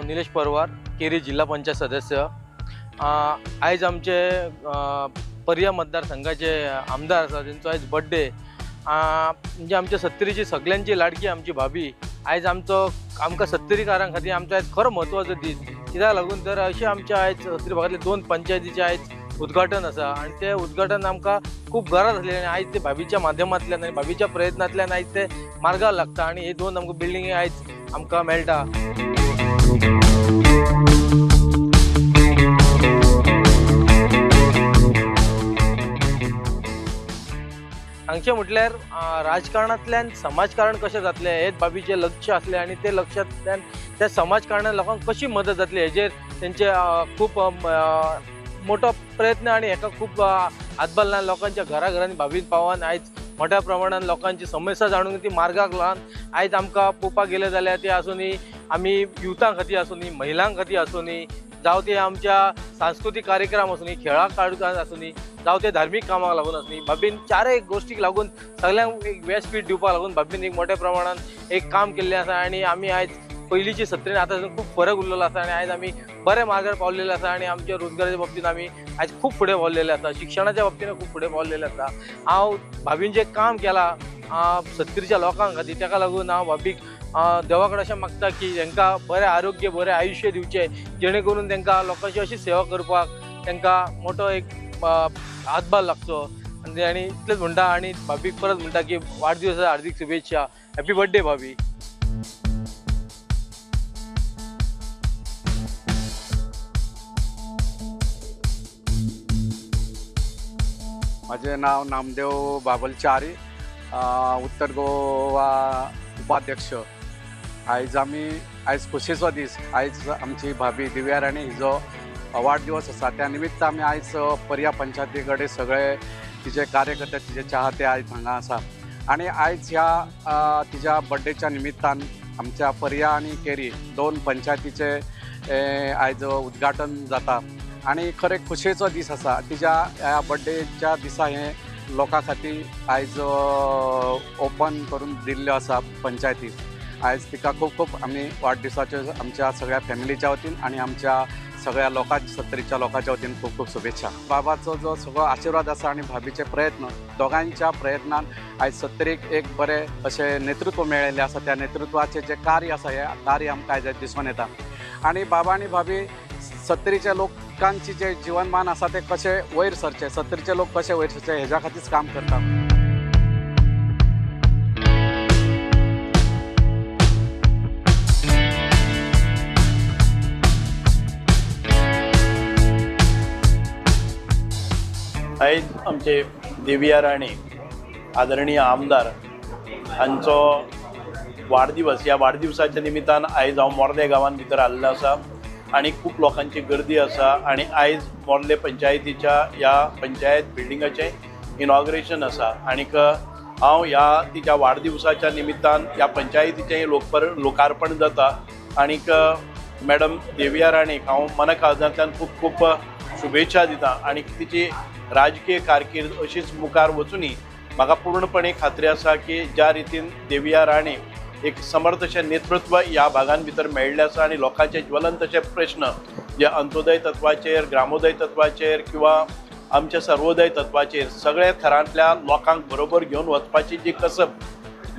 निलेश परवार, केरी जिल्हा पंचायत सदस्य. आयज आमचे पर्या मतदारसंघाचे आमदार आसा, तेंचो आयज बड्डे. म्हणजे आमच्या सत्तरीची सगल्यांची लाडकी आमची भाभी आयज आमचो आमकां सत्तरीकारां खातीर आमचो आयज खरो म्हत्वाचो दीस. कित्याक लागून तर अशें आमच्या आयज सत्तरी भागांतले दोन पंचायतीचें आयज उद्घाटन आसा आनी तें उद्घाटन आमकां खूब गरज आसली आनी आयज ते भाभीच्या माध्यमांतल्यान आनी भाभीच्या प्रयत्नांतल्यान आयज ते मार्गाक लागता आनी हे दोन आमकां बिल्डिंगी आयज आमकां मेळटा. सांगचें म्हटल्यार राजकारणांतल्यान समाजकारण कशें जातलें हेच बाबीचें लक्ष आसलें आनी ते लक्षांतल्यान त्या समाजकारणान लोकांक कशी मदत जातली हेजेर तेंचे खूब मोठो प्रयत्न आनी हेका खूब हातभार लावन लोकांच्या घरा घरांनी भाभीन पावन आयज मोठ्या प्रमाणान लोकांची समस्या जाणून ती मार्गाक लावन आयज आमकां पळोवपाक गेले जाल्यार ती आसूनी आमी युथां खातीर आसूनी, महिलां खातीर आसूनी, जावं ते आमच्या सांस्कृतीक कार्यक्रम आसूनी, खेळां काडून आसूनी, जावं ते धार्मीक कामाक लागून आसूनी, भाभीन चारय गोश्टीक लागून सगळ्यांक एक व्यासपीठ दिवपाक लागून भाभीन एक मोठ्या प्रमाणान एक काम केल्लें आसा आनी आमी आयज पयलींची सत्तरीन आतां खूब फरक उरलेलो आसा आनी आयज आमी बऱ्या मार्गार पावलेले आसा आनी आमच्या रोजगाराच्या बाबतींत आमी आयज खूब फुडें पावलेले आसा, शिक्षणाच्या बाबतींत खूब फुडें पावलेले आसा. हांव भाभीन जें काम केलां सत्तरीच्या लोकां खातीर ताका लागून हांव भाभीक देवा कडेन अशें मागता की तांकां बरें आरोग्य, बरें आयुश्य दिवचें, जेणे करून तांकां लोकांची अशी सेवा करपाक तांकां मोठो एक हातभार लागचो. आनी इतलेंच म्हणटा आनी भाभीक परत म्हणटा की वाडदिवसा हार्दीक शुभेच्छा. हॅपी बर्थडे भाभी. माझे नाव नामदेव बाबल च्यारी, उत्तर गोवा उपाध्यक्ष. आयज आमी आयज खोशयेचो दीस. आयज आमची भाभी दिव्या राणे हिजो वाडदिवस आसा. त्या निमित्त आमी आयज पर्या पंचायती कडेन सगळे तिचे कार्यकर्ते, तिचे चाहते आयज हांगा आसा आनी आयज ह्या तिच्या बड्डेच्या निमित्तान आमच्या पर्या आनी केरी दोन पंचायतीचे आयज उद्घाटन जाता आनी खरें खोशयेचो दीस आसा. तिच्या ह्या बड्डेच्या दिसा हें लोकां खातीर आयज ओपन करून दिल्ल्यो आसा पंचायती. आयज तिका खूब खूब आमी वाडदिवसाच्यो आमच्या सगळ्या फॅमिलीच्या वतीन आनी आमच्या सगळ्या लोकां सत्तरीच्या लोकांच्या वतीन खूब खूब शुभेच्छा. बाबाचो जो सगळो आशिर्वाद आसा आनी भाभीचे प्रयत्न, दोगांयच्या प्रयत्नान आयज सत्तरीक एक बरें अशें नेतृत्व मेळिल्लें आसा. त्या नेतृत्वाचें जें कार्य आसा हें कार्य आमकां आयज दिसून येता आनी बाबा आनी भाभी सत्तरीच्या लोकांची जे जीवनमान आसा ते कशें वयर सरचें, सत्तरीचे लोक कशे वयर सरचे हेज्या खातीर काम करता. आयज आमचे देविया राणे आदरणीय आमदार हांचो वाडदिवस. ह्या वाडदिवसाच्या निमित्तान आयज हांव मोर्ले गांवांत भितर आयिल्लो आसा आनी खूब लोकांची गर्दी आसा आनी आयज मोर्ले पंचायतीच्या ह्या पंचायत बिल्डिंगाचें इनॉग्रेशन आसा आनीक हांव ह्या तिच्या वाडदिवसाच्या निमित्तान ह्या पंचायतीचें लोकार्पण जाता आनीक मॅडम देविया राणेक हांव मना काळजांतल्यान खूब खूब शुभेच्छा दिता आनी तिची राजकीय कारकीर्द अशीच मुखार वचुनी. म्हाका पूर्णपणे खात्री आसा की ज्या रितीन देविया राणे एक समर्थ अशें नेतृत्व ह्या भागान भितर मेळिल्लें आसा आनी लोकांचे ज्वलंत अशे प्रश्न जे अंत्योदय तत्वाचेर, ग्रामोदय तत्वाचेर किंवा आमच्या सर्वोदय तत्वाचेर सगळ्या थरांतल्या लोकांक बरोबर घेवन वचपाची जी कसब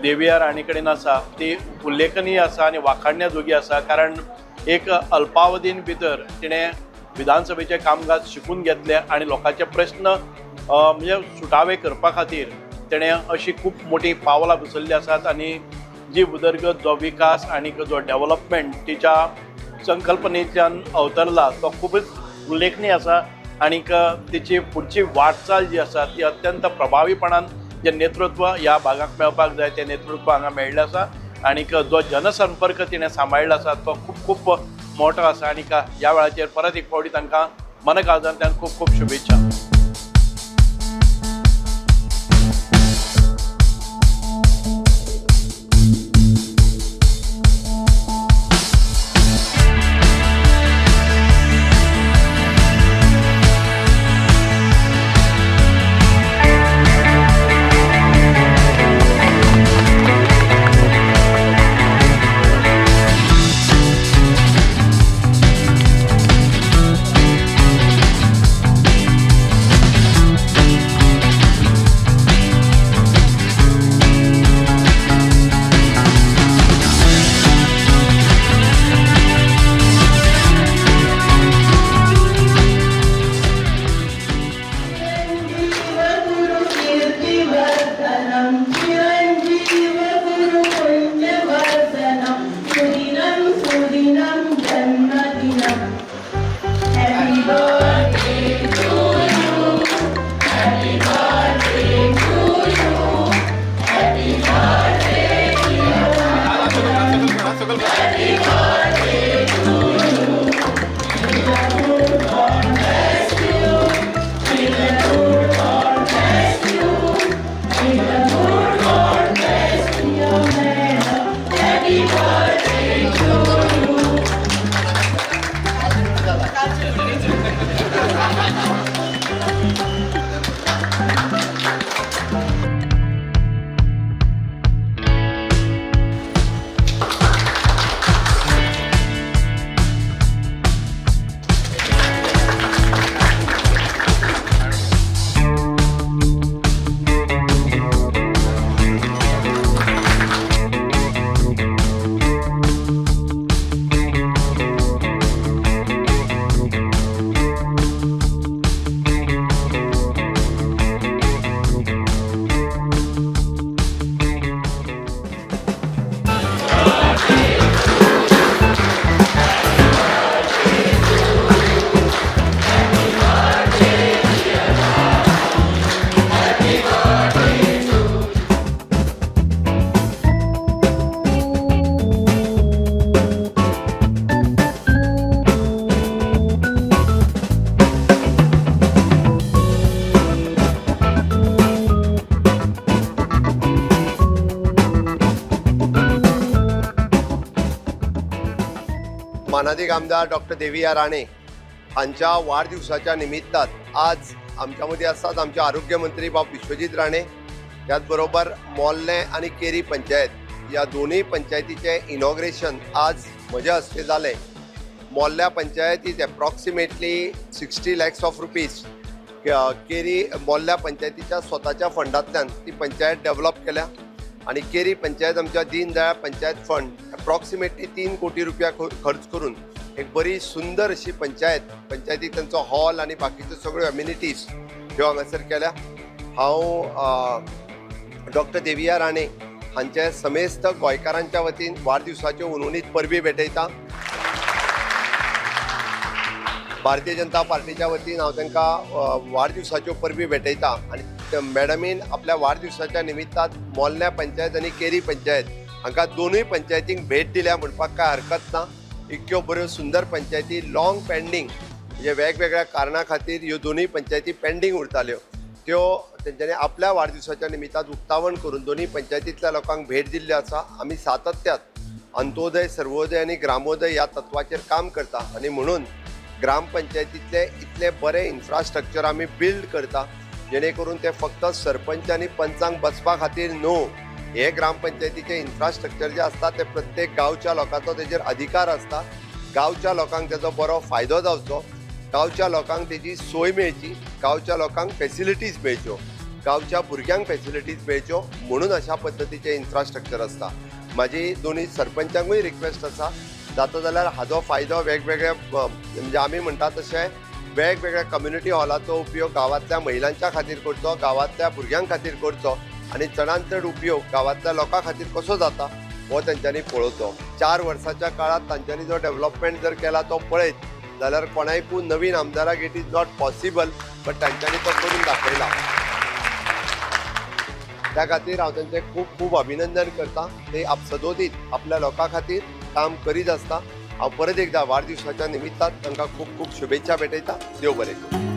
देविया राणे कडेन आसा ती उल्लेखनीय आसा आनी वाखाणण्या जोगी आसा. कारण एक अल्पावधीन भितर तिणें विधानसभेचें कामकाज शिकून घेतलें आनी लोकांचे प्रस्न म्हणजे सुटावे करपा खातीर तेणें अशी खूब मोटी पावलां उचललीं आसात आनी जी उदरगत, जो विकास आनी जो डेवलपमेंट तिच्या संकल्पनेच्यान अवतरला तो खुबूच उल्लेखनीय आसा आनीक तिची फुडची वाटचाल जी आसा ती अत्यंत प्रभावीपणान जें नेतृत्व ह्या भागाक मेळपाक जाय तें नेतृत्व हांगा मेळिल्लें आसा आनीक जो जनसंपर्क तिणें सांबाळिल्लो आसा तो खूब खूब मोठो आसा आनीक ह्या वेळाचेर परत एक फावटी तांकां मनकाळजांतल्यान खूब खूब शुभेच्छा. मानादीक आमदार डॉक्टर देविया राणे हांच्या वाडदिवसाच्या निमित्तान आज आमच्या मदीं आसात आमचे आरोग्य मंत्री बाब विश्वजीत राणे, त्याच बरोबर मोर्लें आनी केरी पंचायत ह्या दोनूय पंचायतीचें इनॉग्रेशन आज म्हज्या हस्ते जालें. मोर्ल्या पंचायतीत approximately 60 lakhs of rupees Keri मोर्ल्या पंचायतीच्या स्वताच्या फंडांतल्यान ती पंचायत डेव्हलप केल्या आनी केरी पंचायत आमच्या दीनदयाळ पंचायत फंड एप्रॉक्सिमेटली 3 कोटी रुपया खर्च करून एक बरी सुंदर अशी पंचायतीक तांचो हॉल आनी बाकीच्यो सगळ्यो अम्युनिटीज ह्यो हांगासर केल्या. हांव डॉक्टर देविया राणे हांचे समेस्त गोंयकारांच्या वतीन वाडदिवसाच्यो हुनहुनीत परबीं भेटयतां. भारतीय जनता पार्टीच्या वतीन हांव तांकां वाडदिवसाच्यो परबीं भेटयतां आनी मॅडमीन आपल्या वाडदिवसाच्या निमित्तान मोर्ल्या पंचायत आनी केरी पंचायत हांकां दोनूय पंचायतींक भेट दिल्या म्हणपाक कांय हरकत ना. इतक्यो बऱ्यो सुंदर पंचायती लॉंग पेंडींग, म्हणजे वेगवेगळ्या कारणा खातीर ह्यो दोनूय पंचायती पेंडींग उरताल्यो, त्यो तेंच्यांनी आपल्या वाडदिवसाच्या निमित्तान उक्तावण करून दोनूय पंचायतींतल्या लोकांक भेट दिल्ली आसा. आमी सातत्यात अंत्योदय, सर्वोदय आनी ग्रामोदय ह्या तत्वाचेर काम करता आनी म्हणून ग्रामपंचायतीतले इतले बरे इन्फ्रास्ट्रक्चर आमी बिल्ड करता जेणे करून ते फक्त सरपंच आनी पंचांक बसपा खातीर न्हू, हे ग्रामपंचायतीचे इन्फ्रास्ट्रक्चर जे आसता ते प्रत्येक गांवच्या लोकांचो तेजेर अधिकार आसता. गांवच्या लोकांक तेजो बरो फायदो जावचो, गांवच्या लोकांक तेजी सोय मेळची, गांवच्या लोकांक फेसिलिटीज मेळच्यो, गांवच्या भुरग्यांक फेसिलिटीज मेळच्यो म्हणून अशा पद्दतीचें इन्फ्रास्ट्रक्चर आसता. म्हाजी दोनूय सरपंचांकूय रिक्वेस्ट आसा, जाता जाल्यार हाजो फायदो वेगवेगळ्या म्हणजे आमी म्हणटा तशें वेगवेगळ्या कम्युनिटी हॉलाचो उपयोग गांवांतल्या महिलांच्या खातीर करचो, गांवांतल्या भुरग्यां खातीर करचो आनी चडांत चड उपयोग गांवांतल्या लोकां खातीर कसो जाता हो तेंच्यांनी पळोवचो. 4 वर्साच्या काळांत तांच्यांनी जो डेव्हलपमेंट जर केला तो पळयत जाल्यार कोणायकूय नवीन आमदाराक it is not possible, but तांच्यांनी तो करून दाखयला. त्या खातीर हांव तांचें खूब खूब अभिनंदन करता. ते सदोदीत आपल्या लोकां खातीर काम करीत आसता. हांव परत एकदा वाडदिवसाच्या निमित्तान तांकां खूब खूब शुभेच्छा भेटयता. देव बरें करूं.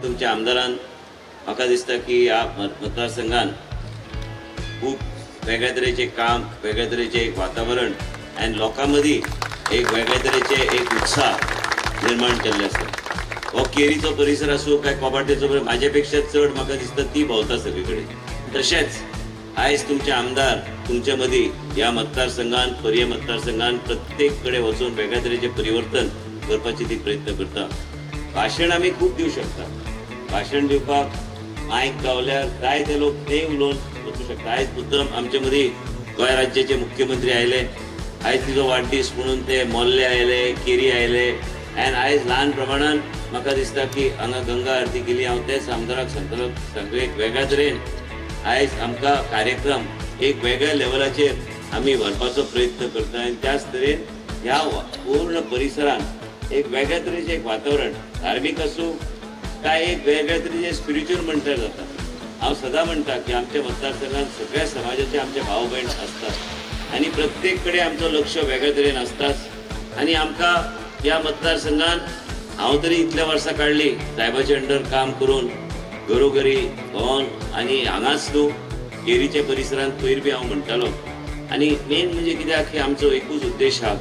तुमच्या आमदारान म्हाका दिसता की ह्या मतदारसंघान खूब वेगळ्या तरेचें काम, वेगळ्या तरेचें एक वातावरण आनी लोकां मदीं एक वेगळे तरेचे एक उत्साह निर्माण केल्ले आसा. हो केरीचो परिसर आसूं काय कोबाटेचो परिसर, म्हाजे पेक्षा चड म्हाका दिसता ती भोंवता सगळे कडेन. तशेंच आयज तुमचे आमदार तुमचे मदीं ह्या मतदारसंघान, पर्ये मतदारसंघान प्रत्येक कडेन वचून वेगळ्या तरेचें परिवर्तन करपाची ती प्रयत्न करता. भाशण आमी खूब दिवं शकता, भाशण दिवपाक मायक गावल्यार जायते लोक ते उलोवन वचूं शकता. आयज मुद्दम आमचे मदीं गोंय राज्याचे मुख्यमंत्री आयले, आयज तिजो वाडदीस म्हणून ते मोल्ले आयले, केरी आयले आनी आयज ल्हान प्रमाणान म्हाका दिसता की हांगा गंगा आरती केली. हांव तेच आमदाराक सांगतलो, सगळे एक वेगळ्या तरेन आयज आमकां कार्यक्रम एक वेगळ्या लेवलाचेर आमी व्हरपाचो प्रयत्न करता आनी त्याच तरेन ह्या पूर्ण परिसरान एक वेगळ्या तरेचें एक वातावरण, धार्मीक आसूं काय एक वेगळ्या तरेचें स्पिरिच्युअल म्हणल्यार जाता. हांव सदां म्हणटा की आमच्या मतदारसंघात सगळ्या समाजाचे आमचे भाव भयण आसतात आनी प्रत्येक कडेन आमचो लक्ष वेगळ्या तरेन आसताच. आनी आमकां ह्या मतदारसंघात हांव तरी इतल्या वर्सां काडली सायबाचे अंडर काम करून, घरोघरी भोंवन आनी हांगाच न्हू केरीच्या परिसरांत पयर बी हांव म्हणटालो. आनी मेन म्हणजे कित्याक की आमचो एकूच उद्देश आहा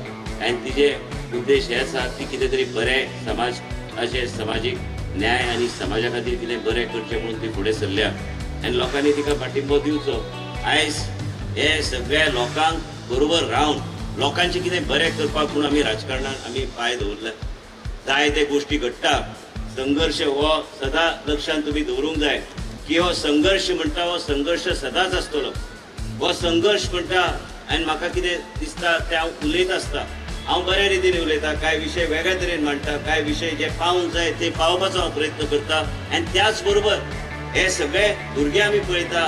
आनी तिजे उद्देश हे आसा की कितें तरी बरें समाजाचें समाजीक न्याय आनी समाजा खातीर कितें बरें करचें म्हणून ती फुडें सरल्या आनी लोकांनी तिका पाठिंबो दिवचो. आयज हे सगळ्या लोकांक बरोबर रावन लोकांचें कितें बरें करपाक म्हणून आमी राजकारणान आमी पांय दवरले. जाय ते गोश्टी घडटा, संघर्श हो सदां लक्षांत तुमी दवरूंक जाय की हो संघर्श म्हणटा हो संघर्श सदांच आसतलो. हो संघर्श म्हणटा आनी म्हाका कितें दिसता तें हांव उलयत आसता. हांव बऱ्या रितीन उलयता, कांय विशय वेगळ्या तरेन मांडटा, कांय विशय जे पावूंक जाय ते पावोवपाचो हांव प्रयत्न करता. आनी त्याच बरोबर हे सगळे भुरगे आमी पळयता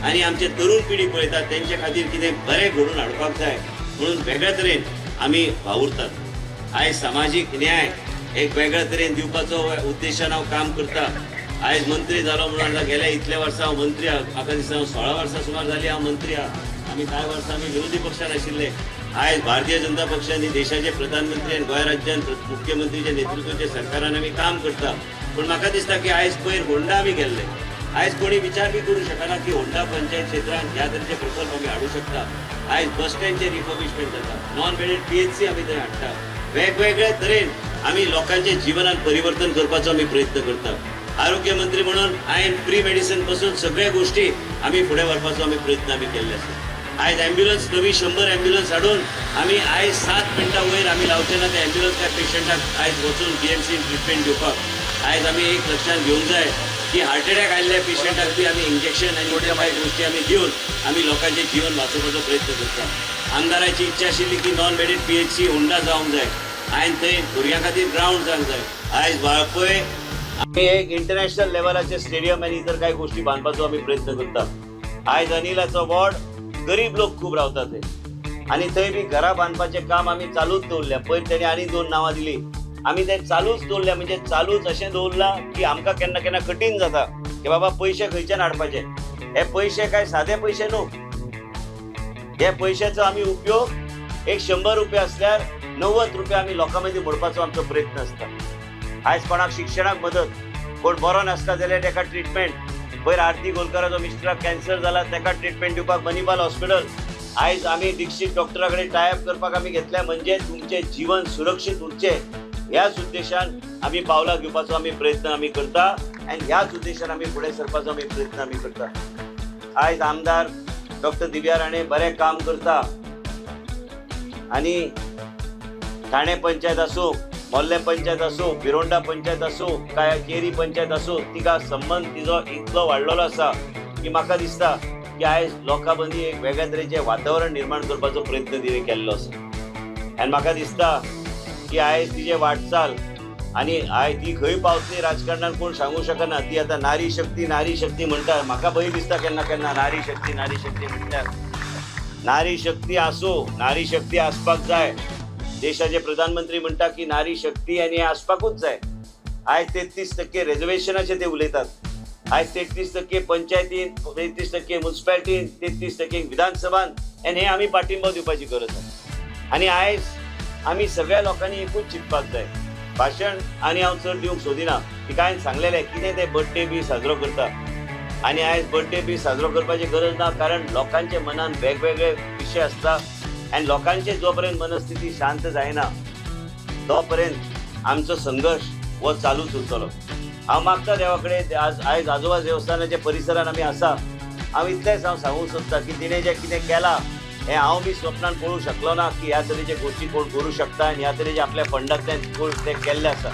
आनी आमचे तरुण पिढी पळयता, तेंचे खातीर कितें बरें घडोवन हाडपाक जाय म्हणून वेगळ्या तरेन आमी वावुरतात. आयज सामाजीक न्याय एक वेगळ्या तरेन दिवपाचो उद्देशान हांव काम करता. आयज मंत्री जालो म्हणून आतां गेल्या इतल्या वर्सां हांव मंत्री आहा, म्हाका दिसता हांव 16 वर्सां सुमार जाली हांव मंत्री आहा. आमी कांय वर्सां आमी विरोधी पक्षान आशिल्ले. आयज भारतीय जनता पक्षान देशाचे प्रधानमंत्री आनी गोंय राज्यान मुख्यमंत्रीच्या नेतृत्वाच्या सरकारान आमी काम करता. पूण म्हाका दिसता की आयज पयर होंडा आमी गेल्ले, आयज कोणी विचार बी करूं शकना की होंडा पंचायत क्षेत्रांत ह्या तरेचे प्रकल्प आमी हाडूं शकता. आयज बस स्टँडचें रिफर्बिशमेंट जाता, नॉन बेडेड PHC आमी थंय हाडटा. वेगवेगळ्या तरेन आमी लोकांच्या जिवनात परिवर्तन करपाचो आमी प्रयत्न करता. आरोग्य मंत्री म्हणून हांवें फ्री मेडिसन पासून सगळ्या गोश्टी आमी फुडें व्हरपाचो आमी प्रयत्न आमी केल्ले आसा. आयज ॲम्ब्युलन्स नवी 100 ॲम्ब्युलन्स हाडून आमी आयज 7 मिनटां वयर आमी लावचे ना ते ॲम्ब्युलन्स काय पेशंटाक आयज वचून BMC treatment दिवपाक. आयज आमी एक लक्षांत घेवंक जाय की हार्ट अटॅक आयिल्ल्या पेशंटाक बी आमी इंजेक्शन आनी इतर कांय गोश्टी आमी दिवन आमी लोकांचें जीवन वाचोवपाचो प्रयत्न करता. आमदाराची इच्छा आशिल्ली की नॉन बेडेड PHC Honda जावंक जाय, हांवें थंय भुरग्यां खातीर ग्रावंड जावंक जाय. आयज वाळपय आमी एक इंटरनॅशनल लेवलाचे स्टेडियम आनी इतर कांय गोश्टी बांदपाचो आमी प्रयत्न करता. आयज अनिलाचो वॉर्ड गरीब लोक खूब रावतात थंय आनी थंय बी घरां बांदपाचें काम आमी चालूच दवरल्या. पयर तेणी आनी 2 नांवां दिली, आमी ते चालूच दवरल्या. म्हणजे चालूच अशें दवरलां की आमकां केन्ना केन्ना कठीण जाता की बाबा पयशे खंयच्यान हाडपाचे. हे पयशे काय सादे पयशे न्हू, हे पयशाचो आमी उपयोग एक 100 रुपया आसल्यार 90 रुपया आमी लोकां मदीं मोडपाचो आमचो प्रयत्न आसता. आयज कोणाक शिक्षणाक मदत, कोण बरो नासता जाल्यार तेका ट्रिटमेंट. पयर आरती गोलकराचो मिस्टराक कॅन्सर जाला, तेका ट्रिटमेंट दिवपाक मणिपाल हॉस्पिटल आयज आमी दीक्षित डॉक्टरा कडेन टायअप करपाक आमी घेतल्या. म्हणजे तुमचें जीवन सुरक्षीत उरचें ह्याच उद्देशान आमी पावलां घेवपाचो आमी प्रयत्न आमी करता आनी ह्याच उद्देशान आमी फुडें सरपाचो आमी प्रयत्न आमी करता. आयज आमदार डॉक्टर दिव्या राणे बरें काम करता आनी ठाणे पंचायत आसूं, मोल्ले पंचायत आसूं, भिरोंडा पंचायत आसूं, काय केरी पंचायत आसूं, तिका संबंद तिजो इतलो वाडलेलो आसा की म्हाका दिसता की आयज लोकां मदीं एक वेगळ्या तरेचें वातावरण निर्माण करपाचो प्रयत्न तिणें केल्लो आसा. आनी म्हाका दिसता की आयज तिजे वाटचाल आनी आयज ती खंय पावतली राजकारणान कोण सांगू शकना. ती आतां नारी शक्ती नारी शक्ती म्हणटा, म्हाका भंय दिसता केन्ना केन्ना नारी शक्ती नारी शक्ती म्हटल्यार. नारी शक्ती आसूं, नारी शक्ती आसपाक जाय. देशाचे प्रधानमंत्री म्हणटा की नारी शक्ती आनी हें आसपाकूच जाय. आयज 33% रेजर्वेशनाचे ते उलयतात. आयज 33% पंचायतीन, 33% मुन्सिपालिटीन, 33% विधानसभान आनी हे आमी पाठिंबो दिवपाची गरज आसा. आनी आयज आमी सगळ्या लोकांनी एकूच चिंतपाक जाय. भाशण आनी हांव चड दिवंक सोदिना. तिका हांवें सांगलेलें कितें ते बर्थडे बी साजरो करता. आनी आयज बर्थडे बी साजरो करपाची गरज ना, कारण लोकांच्या मनान वेगवेगळे विशय आसता आनी लोकांचे जो पर्यंत मनस्थिती शांत जायना तो पर्यंत आमचो संघर्श हो चालूच उरतलो. हांव मागता देवा कडेन आज आयज आजोबा देवस्थानाच्या परिसरान आमी आसा. हांव इतलेंच हांव सांगूंक सोदता की तिणें जें कितें केलां हें हांव बी स्वप्नान पळोवंक शकलो ना की ह्या तरेचे गोश्टी कोण करूं शकता आनी ह्या तरेचे आपल्या फंडांतल्यान कोण तें केल्लें आसा.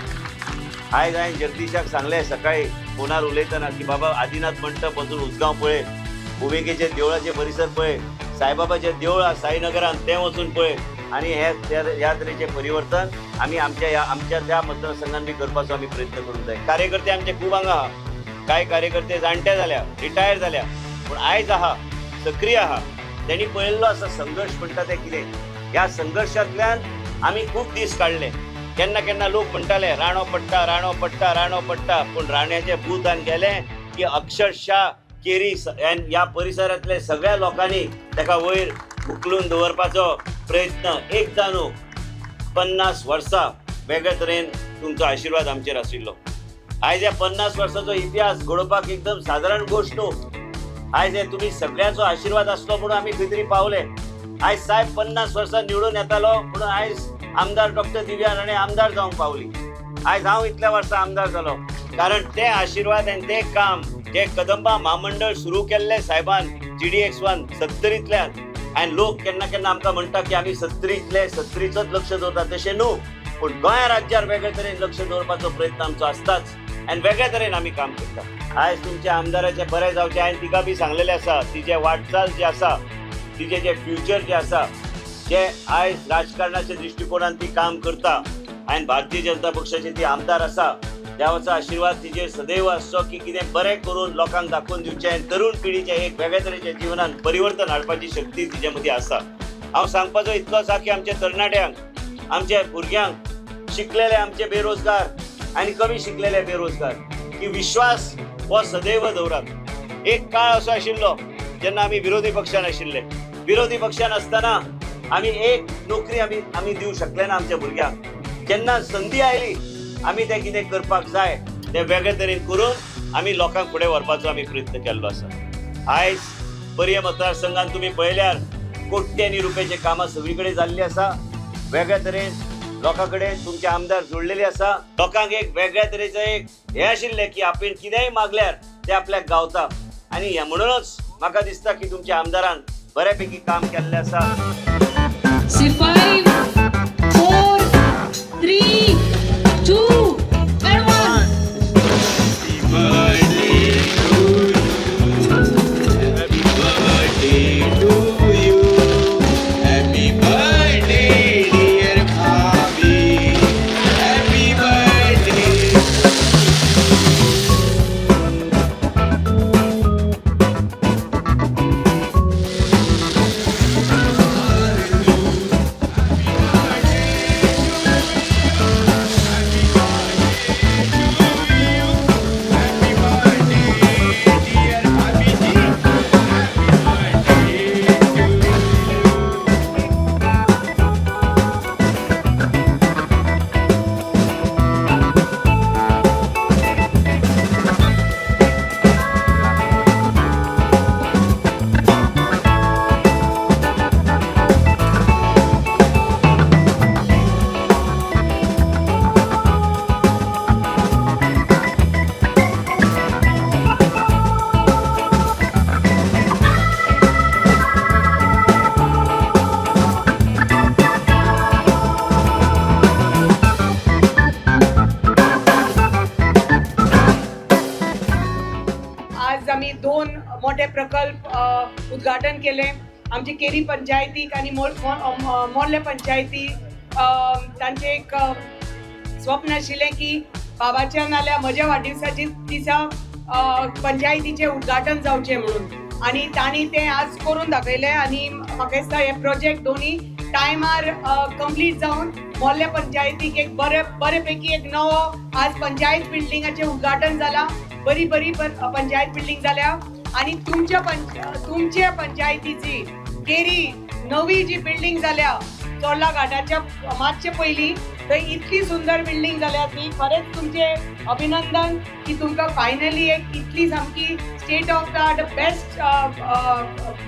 आयज हांवें जगदीशाक सांगलें सकाळी फोनार उलयतना की बाबा आदिनाथ मंटप वचून उसगांव पळय, भुमिकेचे देवळाचे परिसर पळय, साईबाबाचें देवूळ आसा साईनगरान तें वचून पळय आनी हे ह्या तरेचें परिवर्तन आमी आमच्या ह्या आमच्या त्या मतदारसंघान बी करपाचो आमी प्रयत्न करूंक जाय. कार्यकर्ते आमचे खूब हांगा आहा, कांय कार्यकर्ते जाणटे जाल्या, रिटायर जाल्या, पूण आयज आहा, सक्रीय आहा. तेणी पळयल्लो आसा संघर्श म्हणटा तें कितें. ह्या संघर्शांतल्यान आमी खूब दीस काडले. केन्ना केन्ना लोक म्हणटाले राणो पडटा, राणो पडटा, राणो पडटा, पूण राण्याचें भूत आनी गेलें की अक्षरशः केरी ह्या परिसरांतले सगळ्या लोकांनी ताका वयर उखलून दवरपाचो प्रयत्न एकदां न्हू 50 वर्सां वेगळे तरेन तुमचो आशिर्वाद आमचेर आशिल्लो. आयज ह्या 50 वर्साचो इतिहास घडोवपाक एकदम सादारण गोश्ट न्हू. आयज हे तुमी सगळ्यांचो आशिर्वाद आसलो म्हणून आमी खंय तरी पावले. आयज साहेब 50 वर्सां निवडून येतालो म्हणून आयज आमदार डॉक्टर दिव्या राणे आमदार जावंक पावली. आयज हांव इतल्या वर्सां आमदार जालो कारण ते आशिर्वाद आनी ते काम जे कदंबा म्हामंडळ सुरू केल्ले साहेबान GDX1 सत्तरींतल्यान. आनी लोक केन्ना केन्ना आमकां म्हणटा की आमी सत्तरींतले सत्तरीचोच लक्ष दवरता, तशें न्हू, पूण गोंय राज्यार वेगळे तरेन लक्ष दवरपाचो प्रयत्न आमचो आसताच आनी वेगळे तरेन आमी काम करता. आयज तुमच्या आमदाराचें बरें जावचें हांवें तिका बी सांगलेलें आसा. तिजें वाटचाल जी आसा, तिजें जें फ्युचर जें आसा, जे आयज राजकारणाच्या दृश्टिकोनान ती काम करता आनी भारतीय जनता पक्षाची ती आमदार आसा. देवाचो आशिर्वाद तिजेर सदैव आसचो की कितें बरें करून लोकांक दाखोवन दिवचें आनी तरुण पिढीचें एक वेगळे तरेच्या जिवनान परिवर्तन हाडपाची शक्ती तिजे मदीं आसा. हांव सांगपाचो इतलो आसा की आमच्या तरणाट्यांक, आमच्या भुरग्यांक, शिकलेले आमचे बेरोजगार आनी कमी शिकलेले बेरोजगार की विश्वास हो सदैव दवरात. एक काळ असो आशिल्लो जेन्ना आमी विरोधी पक्षान आशिल्ले. विरोधी पक्षान आसतना आमी एक नोकरी आमी आमी दिवंक शकले ना आमच्या भुरग्यांक. जेन्ना संदी आयली आमी तें कितें करपाक जाय तें वेगळे तरेन करून आमी लोकांक फुडें व्हरपाचो आमी प्रयत्न केल्लो आसा. आयज पर्ये मतदारसंघान तुमी पळयल्यार कोट्यांनी रुपयाची कामां सगळी कडेन जाल्लीं आसा. वेगळ्या तरेन लोकां कडेन तुमचे आमदार जोडलेले आसा. लोकांक एक वेगळ्या तरेचें एक हें आशिल्लें की आपण कितेंय मागल्यार तें आपल्याक गावता आनी हें म्हणूनच म्हाका दिसता की तुमच्या आमदारान बऱ्यापैकी काम केल्लें आसा. 5, 4, 3, 2, and 1. Happy birthday to you. Happy birthday, dear Bobby. Happy birthday. Dear Bobby ji. Happy birthday to you. आज आमी 2 मोठे प्रकल्प उद्घाटन केले. आमची केरी पंचायतीक आनी मोर्ले पंचायती तांचे एक स्वप्न आशिल्लें की बाबाच्या नाल्यार म्हज्या वाडदिवसाच्या दिसा पंचायतीचें उद्घाटन जावचें म्हणून, आनी तांणी तें आज करून दाखयलें. आनी म्हाका दिसता हे प्रोजेक्ट दोनी टायमार कंप्लीट जावन मोर्ले पंचायतीक एक बरे बरे पैकी एक नवो आज पंचायत बिल्डिंगाचें उद्घाटन जालां. बरी बरी पंचायत बिल्डिंग जाल्या आनी तुमच्या पंचायतीची केरी नवी जी बिल्डिंग जाल्या चोर्ला घाटाच्या मातशे पयलीं थंय इतली सुंदर बिल्डींग जाल्या ती. खरेंच तुमचें अभिनंदन की तुमकां फायनली एक इतली सामकी state of the art best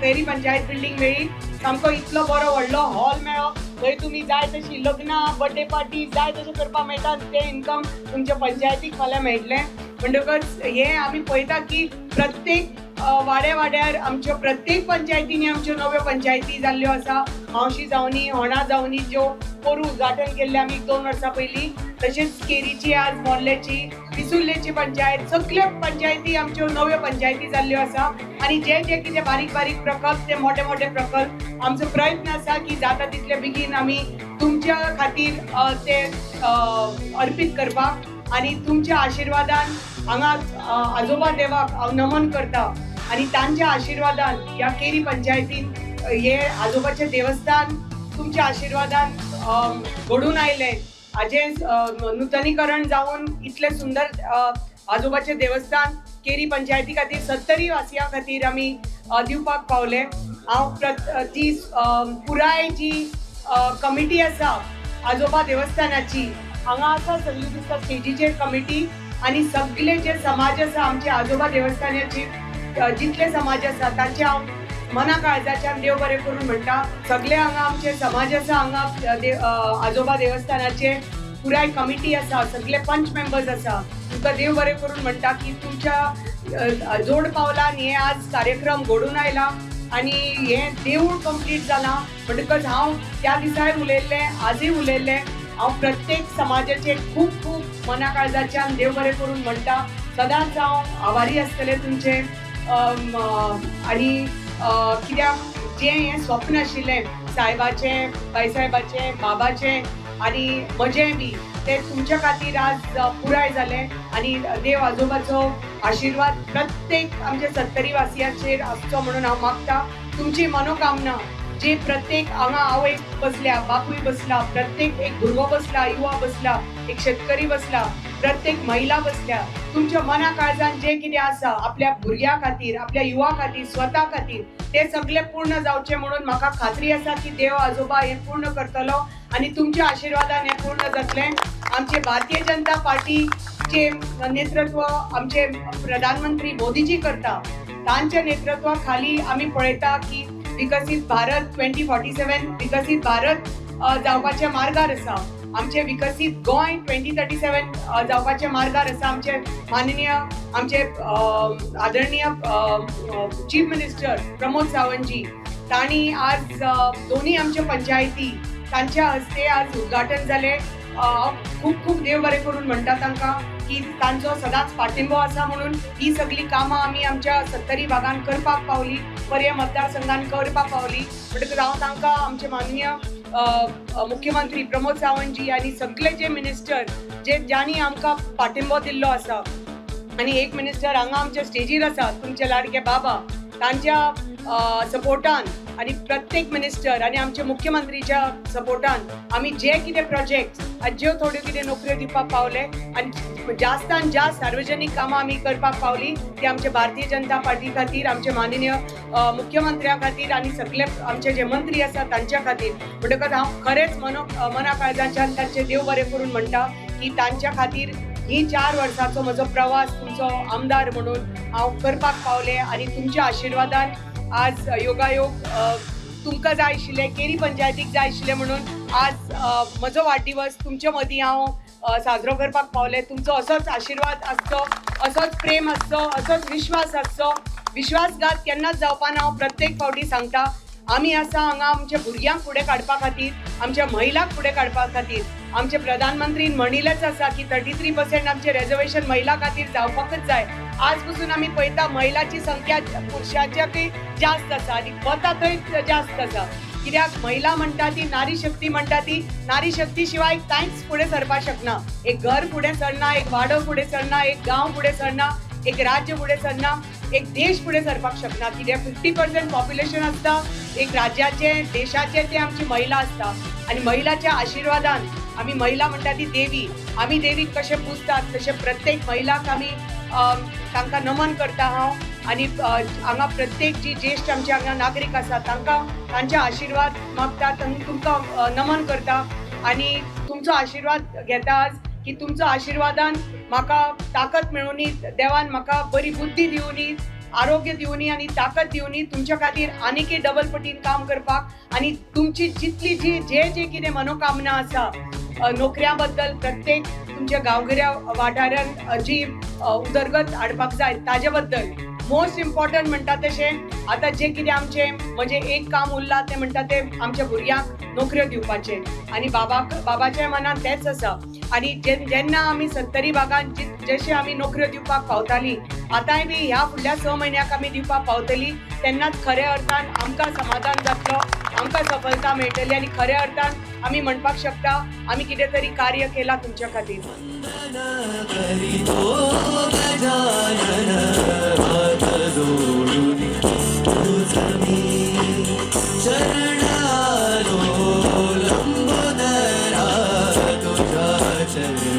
Keri panchayat building मेळ्ळी. सामको इतलो बरो व्हडलो हॉल मेळ्ळो, थंय तुमी जाय तशी लग्नां, बर्थडे पार्टी जाय तशें करपाक मेळटा. तें इन्कम तुमच्या पंचायतीक फाल्यां मेळटलें. म्हणटकच हें आमी पळयता की प्रत्येक वाड्या वाड्यार आमच्यो प्रत्येक पंचायतींनी आमच्यो नव्यो पंचायती जाल्ल्यो आसा. मावशी जावनी, होणा जावनी, ज्यो पोरूं उद्घाटन केल्ले आमी 2 वर्सां पयलीं, तशेंच केरीची, आज मोर्लेची, पिसुर्लेची पंचायत, सगळ्यो पंचायती आमच्यो नव्यो पंचायती जाल्ल्यो आसा. आनी जे जे कितें बारीक बारीक प्रकल्प, ते मोठे मोठे प्रकल्प, आमचो प्रयत्न आसा की जाता तितले बेगीन आमी तुमच्या खातीर ते अर्पीत करपाक. आनी तुमच्या आशिर्वादान हांगा आजोबा देवाक हांव नमन करता आनी तांच्या आशिर्वादान ह्या केरी पंचायतीन हे आजोबाचें देवस्थान तुमच्या आशिर्वादान घडून आयलें. हाजें नुतनीकरण जावन इतलें सुंदर आजोबाचें देवस्थान केरी पंचायती खातीर, सत्तरी वासियां खातीर आमी दिवपाक पावले. हांव जी पुराय जी कमिटी आसा आजोबा देवस्थानाची, हांगा आसा सगळी दिसता स्टेजीचेर कमिटी, आनी सगळे जे समाज आसा आमचे आजोबा देवस्थानाची, जितले समाज आसा तांचे हांव मना काळजाच्यान देव बरें करून म्हणटा. सगळे हांगा आमचे समाज आसा, हांगा आजोबा देवस्थानाचे पुराय कमिटी आसा, सगळे पंच मेंबर्स आसा, तुमकां देव बरें करून म्हणटा की तुमच्या जोड पावलान हे आज कार्यक्रम घडून आयला आनी हें देवूळ कंप्लीट जालां. म्हणटकच हांव त्या दिसाय उलयल्लें, आजूय उलयल्लें, हांव प्रत्येक समाजाचे खूब खूब मना काळजाच्यान देव बरें करून म्हणटा. सदांच हांव आभारी आसतलें तुमचें. आनी कित्याक जें हें स्वप्न आशिल्लें सायबाचें, बाईसायबाचें, बाबाचें आनी म्हजेंय बी, तें तुमच्या खातीर आज पुराय जालें. आनी देव आजोबाचो आशिर्वाद प्रत्येक आमच्या सत्तरी वासियांचेर आसचो म्हणून हांव मागता. तुमची मनोकामना जी प्रत्येक हांगा आवय बसल्या, बापूय बसला, प्रत्येक एक भुरगो बसला, युवा बसला, एक शेतकरी बसला, प्रत्येक महिला बसल्या, तुमच्या मना काळजान जें कितें आसा आपल्या भुरग्या खातीर, आपल्या युवा खातीर, स्वता खातीर, तें सगळें पूर्ण जावचें म्हणून म्हाका खात्री आसा की देव आजोबा हें पूर्ण करतलो आनी तुमच्या आशिर्वादान हें पूर्ण जातलें. आमचे भारतीय जनता पार्टीचे नेतृत्व आमचे प्रधानमंत्री मोदीजी करता, तांच्या नेतृत्वा खाली आमी पळयता की विकसीत भारत 2047 विकसीत भारत जावपाच्या मार्गार आसा. आमचे विकसीत गोंय 2037 जावपाच्या मार्गार आसा. आमचे माननीय, आमचे आदरणीय चीफ मिनिस्टर प्रमोद सावंतजी, तांणी आज दोन्ही आमच्या पंचायती तांच्या हस्ते आज उद्घाटन जालें. खूब खूब देव बरें करून म्हणटा तांकां की तांचो सदांच पाठिंबो आसा म्हणून ही सगळीं कामां आमी आमच्या सत्तरी भागान करपाक पावली, पर्यें मतदारसंघान करपाक पावली. म्हणटकच हांव तांकां आमचे माननीय मुख्यमंत्री प्रमोद सावंतजी आनी सगळे जे मिनिस्टर जे ज्यांनी आमकां पाठिंबो दिल्लो आसा, आनी एक मिनिस्टर हांगा आमच्या स्टेजीर आसा तुमचे लाडके बाबा, तांच्या सपोर्टान आनी प्रत्येक मिनिस्टर आनी आमच्या मुख्यमंत्रीच्या सपोर्टान आमी जे कितें प्रोजेक्ट, ज्यो थोड्यो कितें नोकऱ्यो दिवपाक पावले आनी जास्तान जास्त सार्वजनीक कामां आमी करपाक पावली, ती आमच्या भारतीय जनता पार्टी खातीर, आमचे माननीय मुख्यमंत्र्या खातीर आनी सगळे आमचे जे मंत्री आसा तांच्या खातीर. म्हणटकच हांव खरेंच मना काळजाच्यान तांचे देव बरें करून म्हणटा की तांच्या खातीर ही 4 वर्सांचो म्हजो प्रवास तुमचो आमदार म्हणून हांव करपाक पावलें. आनी तुमच्या आशिर्वादान आज योगायोग तुमकां जाय आशिल्लें, केरी पंचायतीक जाय आशिल्लें म्हणून आज म्हजो वाडदिवस तुमचे मदीं हांव साजरो करपाक पावलें. तुमचो असोच आशिर्वाद आसचो, असोच प्रेम आसचो, असोच विश्वास आसचो. विश्वासघात केन्नाच जावपा ना, हांव प्रत्येक फावटी सांगता. आमी आसा हांगा आमच्या भुरग्यांक फुडें काडपा खातीर, आमच्या महिलांक फुडें काडपा खातीर. आमचे प्रधानमंत्रीन म्हणिल्लेंच आसा की 33% आमचें रेजर्वेशन महिला खातीर जावपाकच जाय. आज पसून आमी पळयता महिलाची संख्या पुरुषाच्याकय जास्त आसा आनी वता थंय जास्त आसा. कित्याक महिला म्हणटा ती नारी शक्ती म्हणटा ती नारी शक्ती शिवाय कांयच फुडें सरपाक शकना. एक घर फुडें सरना, एक वाडो फुडें सरना, एक गांव फुडें सरना, एक राज्य फुडें सरना, एक देश फुडें सरपाक शकना. कित्याक 50% पॉप्युलेशन आसता एक राज्याचें, देशाचें, ते आमची महिला आसता. आनी महिलाच्या आशिर्वादान आमी महिला म्हणटा ती देवी, आमी देवीक कशें पुजतात तशें प्रत्येक महिलाक आमी तांकां नमन करता हांव. आनी हांगा प्रत्येक जी ज्येश्ठ आमचे हांगा नागरीक आसा तांकां तांचे आशिर्वाद मागता, तुमकां नमन करता. आनी तुमचो आशिर्वाद घेता आज की तुमचो आशिर्वादान म्हाका ताकत मेळुनी, देवान म्हाका बरी बुद्धी दिवनी, आरोग्य दिवनी आनी ताकद दिवनी तुमच्या खातीर आनीकय डबल पटीन काम करपाक आनी तुमची जितली जी जे जे कितें मनोकामना आसा नोकऱ्यां बद्दल, प्रत्येक तुमच्या गांवगिऱ्या वाठारांत जी उदरगत हाडपाक जाय ताजे बद्दल, मोस्ट इम्पॉर्टंट म्हणटा तशें आतां जें कितें आमचें म्हजें एक काम उरलां तें म्हणटा तें आमच्या भुरग्यांक नोकऱ्यो दिवपाचें आनी बाबाक बाबाच्या मनान तेंच आसा. आनी जेन्ना आमी सत्तरी भागान जशें आमी नोकऱ्यो दिवपाक पावतालीं, आतांय बी ह्या फुडल्या 6 म्हयन्याक आमी दिवपाक पावतलीं, तेन्नाच खऱ्या अर्थान आमकां समाधान जातलो, आमकां सफलता मेळटली आनी खऱ्या अर्थान आमी म्हणपाक शकता आमी कितें तरी कार्य केलां तुमच्या खातीर. चरणालो लंबोदरा तुझ्या चरणी.